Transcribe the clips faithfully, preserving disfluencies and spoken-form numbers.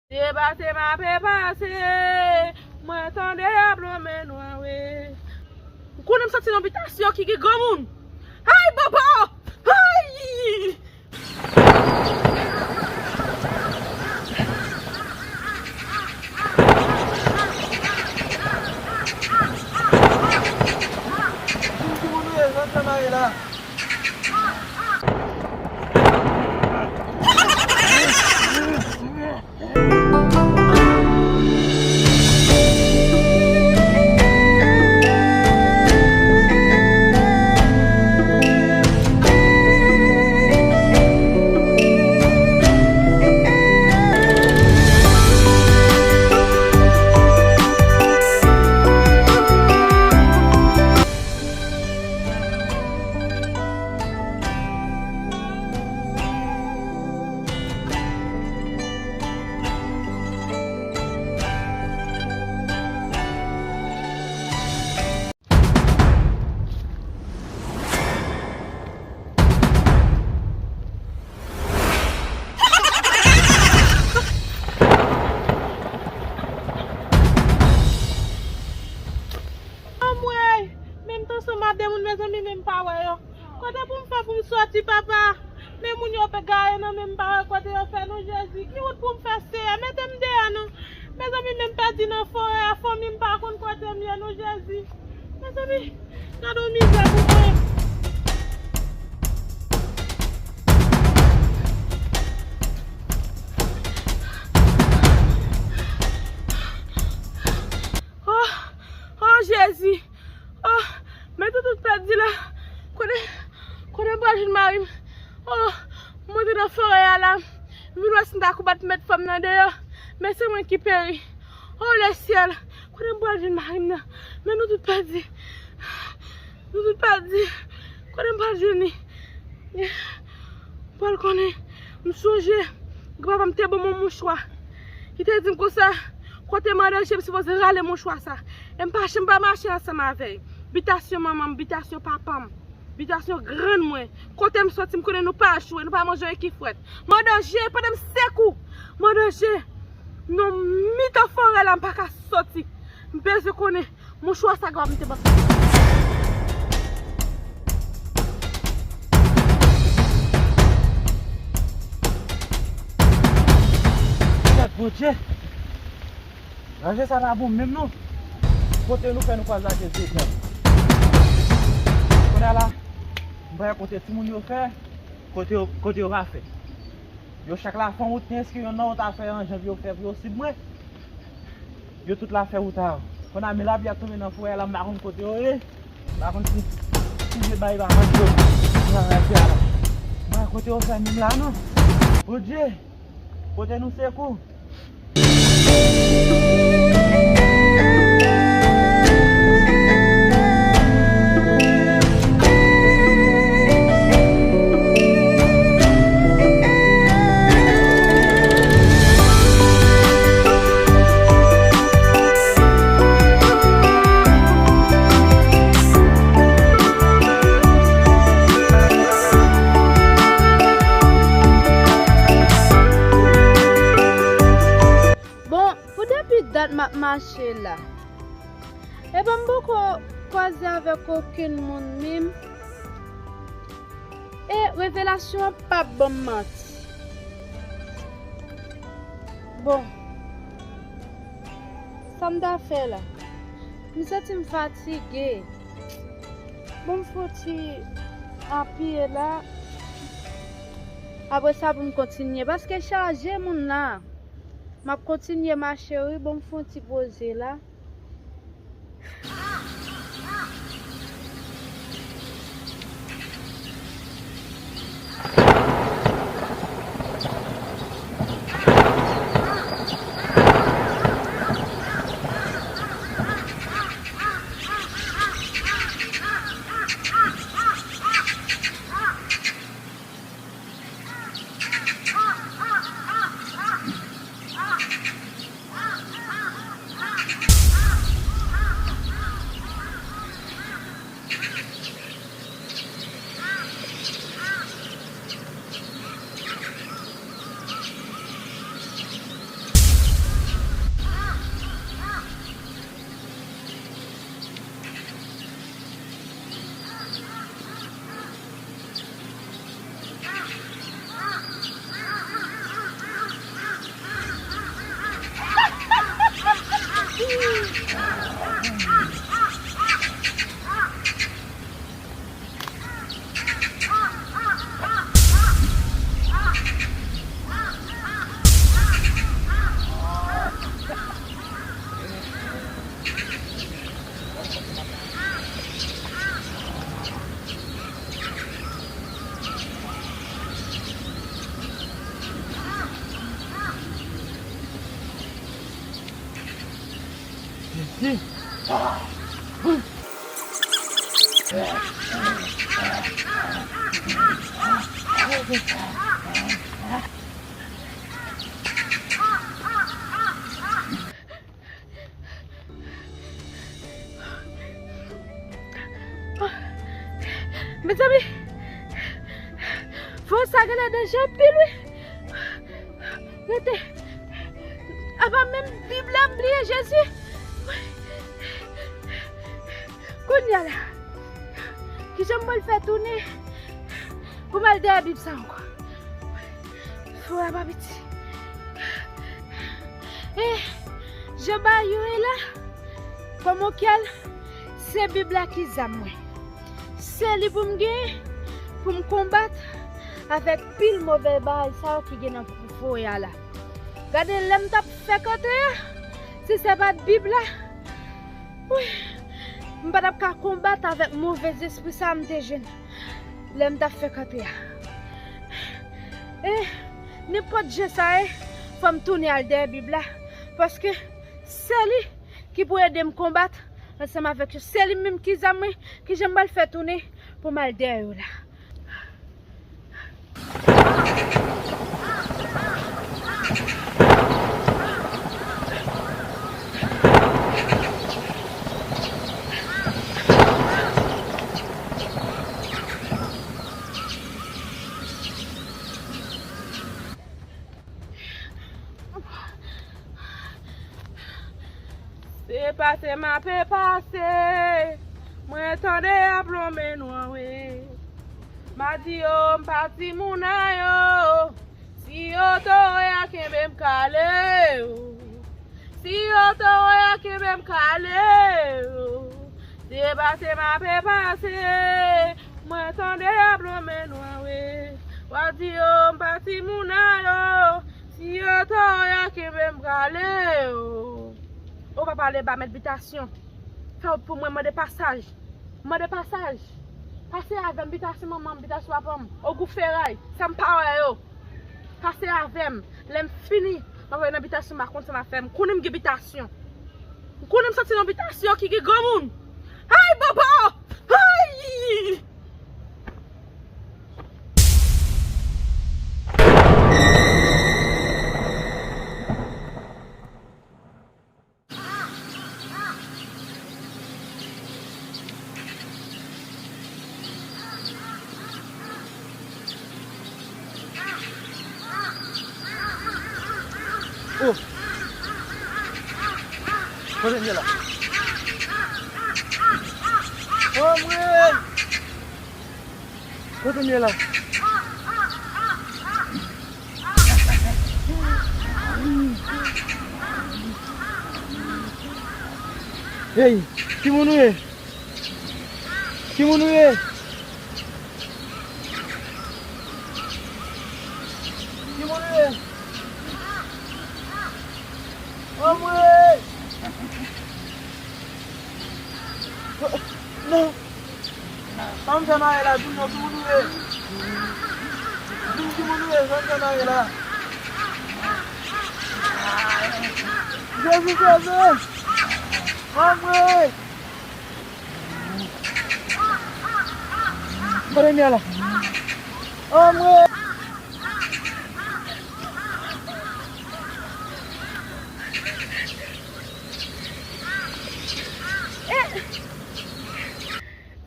Se pase m ape pase, mwen tande y ap lonmen nwa wi. Ou konnen m soti nan bitasyon ki gen granmoun. Ay, bòbò! Ay! Ki moun ou ye? Sa w ap fè mare la? Anmwey! Men m t ansanm a de moun, mezanmi, men m pa wè yo. Kote pou m fè pou m soti, papa? Men moun yo pe gaye nan men m, pa wè kote yo fè non, Jezi. Ki wout pou m fè, Seyè? Mete m deyò non. Mezanmi, men m pèdi nan forè a, fanmi m pa konn kote m ye non, Jezi. Mezanmi, gade yon mizè pou mwen. Oh, oh, Jezi. Oh, men toutout pèdi la. Kote, kote m pral jwenn mari m? Oh, m monte nan forè a la. M vin wè si m ta kou bat mèt fanm nan deyò. Men se mwen ki peri. Oh, lesyèl. Kote m pral jwenn mari m nan? Men nou tout pèdi. Nou tout pèdi. Kote m pral jwenn li? M pral konnen. M sonje granpapa m te ban m yon mouchwa. Li te di m konsa, kote m an danje, m sipoze rale mouchwa sa. E m pa janm pa mache ansanm avè l. Bitasyon manman m, bitasyon papa m, bitasyon grann mwen. Kote m soti, m konnen nou pa jwe, nou pa manje yon ki frèt. M an danje, pandan m sekou, m an danje. Nan mitan forè la, m pa ka soti. M bezwen konnen. Mouchwa sa granm te ban. Gad Bondye! Ranje sa pa bon menm non. Kote nou fè nou pral lage zye dèyè? Kounye a la, m pa wè kote timoun yo fè, kote yo, kote yo pa fè. Yo chak la fè yon wout, men èske yonn nan yo ta fè an jan pou yo fè pou yo sib mwen? Yo tout la fè wout a yo. Konn a men lapli ap tonbe nan forè a la, m pa konn kote yo ye. M pa konn si, si je bay pa manje yo. Nan rete a la. M pa kote yo fè menm la non. Bondye, pote nou sekou. Bon, pou depi dat m ap mache la. Epa m poko kwaze avèk okenn moun menm. E revelasyon an p ap ban m manti. Bon, sa m ta fè la? M santi m fatige. Bon, m fouti apiye la. Apre sa, pou m kontinye. Paske chaje moun la. M ap kontinye mache, wi. Bon, m fouti poze la. Mezanmi, fò sa genlè danje anpil, wi. Rete. Apa menm Bib la, m bliye Jezi. Kounye a la, kijan m pral fè tounen pou m al dèyè Bib sa ankò? Frè a pa piti. E jan bagay yo ye la, kòm yon kyèl, se Bib la ki zam mwen. Se li pou m genyen pou m konbat avèk pil move bagay sa yo ki gen nan foye a la. Gade lè m t ap fè kantre a, si se pa t Bib la, wi, m pa t ap ka konbat avèk move espri sa a m te jwenn lè m t ap fè kantre a. E nenpòt jan sa ye, fò m tounen al dèyè Bib la, paske se li ki pou ede m konbat ansanm avèk yo. Se li menm ki zam mwen, kijan m pral fè tounen pou m al dèyè yo la? Se pase m ape pase, mwen tande y ap lonmen nou anwe. M a di yo, m pa timoun a yo. Si yo tore a kenbe m kale yo. Si yo tore a kenbe m kale yo. Se pase m ape pase, mwen tande y ap lonmen nou anwe. W a di yo, m pa timoun a yo. Si yo tore a kenbe m kale yo. Ou pa pale ba mèt bitasyon. Fè wout pou mwen, mande pasaj. Mande pasaj. Pase avè m, bitasyon manman m, bitasyon papa m. Ogou feray, sa m pa wè yo. Pase avè m. Lè m fini, m ap ale nan bitasyon, m pa konn sa m ap fè. M konnen m gen bitasyon. M konnen m soti nan bitasyon ki gen granmoun. Ay, bòbò! Ay! Oh! Kote m ye la? Oh, mwen! Kote m ye la? Hey, ki moun ou ye? Ki moun ou ye? Ki moun ou ye? Anmwe! Non! Sa m fè nan rèl la, di m non, ki moun ou ye? Di m ki moun ou ye, sa m fè nan rèl la. Jezi sove! Anmwe! Kote m ye la? Anmwe! Eh!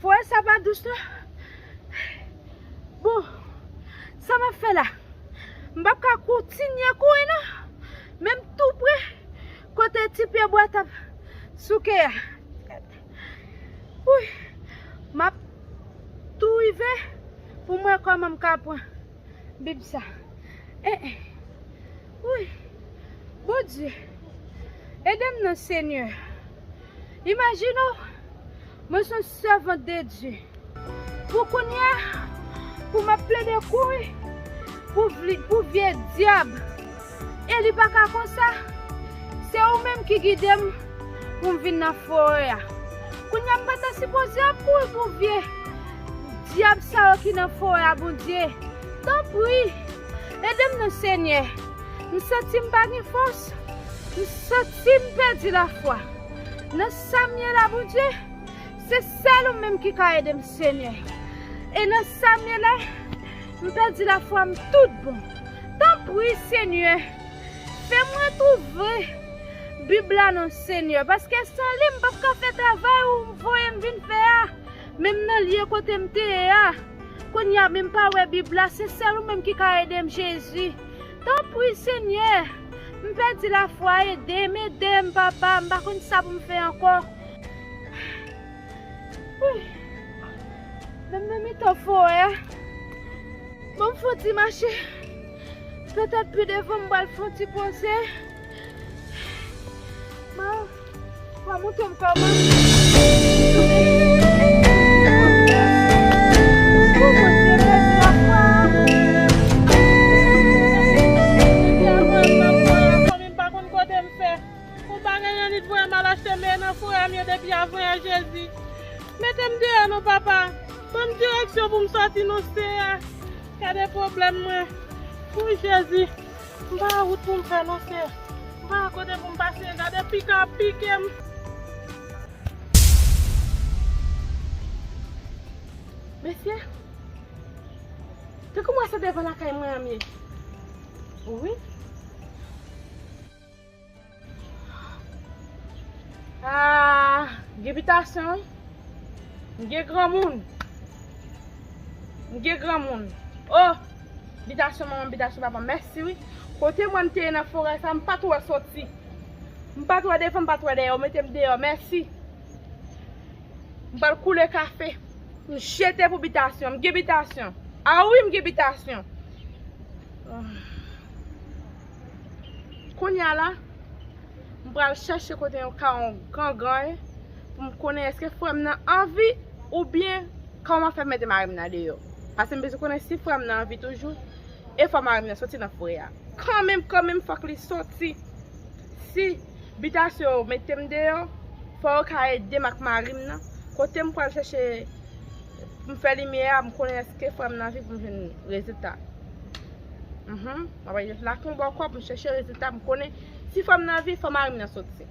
Fò sa pa dous non. Bon, sa m ap fè la? M p ap ka kontinye kouri non. Men m tou pre kote ti pye bwa t ap souke a. Wi, m ap tou rive pou m wè kòman m ka pran Bib sa. Eh, eh. Wi. Bondye, ede m non, Senyè. Imajine w, mwen se yon sèvant de Dye. Pou kounye a, pou m ap plede kouri pou vli-, pou vye dyab. E li pa ka konsa. Se ou menm ki gide m pou m vin nan forè a. Kounye a m pa ta sipoze ap kouri pou vye dyab sa yo ki nan forè a, Bondye. Tanpri, ede m non, Senyè. M santi m pa gen fòs. M santi m pèdi lafwa. Nan sa m ye la, Bondye, se sèl ou menm ki ka ede m, Senyè. E nan sa m ye la, m pèdi lafwa m tout bon. Tanpri, Senyè, fè m retwouve Bib la non, Senyè, paske san li, m p ap ka fè travay ou voye m vin fè a. Menm nan lye kote m te ye a, kounye a, men m pa wè Bib la, se sèl ou menm ki ka ede m, Jezi. Tanpri, Senyè, m pèdi lafwa, ede m, ede m, Papa, m pa konn sa pou m fè ankò. Wi. Menm nan mitan forè a. Bon, m fon ti mache. Petèt pi devan m pral fon ti poze. Bon, w a montre m kòman. Pou Bondye pèdi lafwa. Fanmi m pa konn kote m fè. Ou pa gen annik voye m al achte men nan forè m yo depi avan yè, Jezi. Mete m deyò non, Papa. Ban m direksyon pou m sòti non, Seyè. Gade pwoblèm mwen. Wi, Jezi. M pa wè wout pou m fè non, Seyè. M pa wè kote pou m pase. Gade pik ap pike m. Mesye, tankou m wè se devan lakay mwen an m ye. Wi. Ah, gen bitasyon, wi. M gen granmoun. M gen granmoun. Oh, bitasyon manman, bitasyon papa, mèsi, wi. Kote mwen m te ye nan forè sa, m pa t wè soti. M pa t wè devan, m pa t wè dèyè. Ou mete m deyò, mèsi. M pral koule kafe. M jete pou bitasyon. M gen bitasyon. A wi, m gen bitasyon. Ah. Kounye a la, m pral chèche kote yon ka yon gangan ye, pou m konnen èske frè m nan anvi oubyen kòman fè m mete mari m nan deyò. Paske m bezwen konnen si frè m nan anvi toujou, e fò mari m nan soti nan forè a. Kanmenm, kanmenm, fòk li soti. Si bitasyon yo mete m deyò, fò yo ka ede m ak mari m nan. Kote m pral chèche pou m fè limyè a, m konnen èske frè m nan anvi pou m jwenn rezilta. Mhm. M ap al la konba kòb, m chèche rezilta, m konnen si frè m nan anvi, fò mari m nan soti.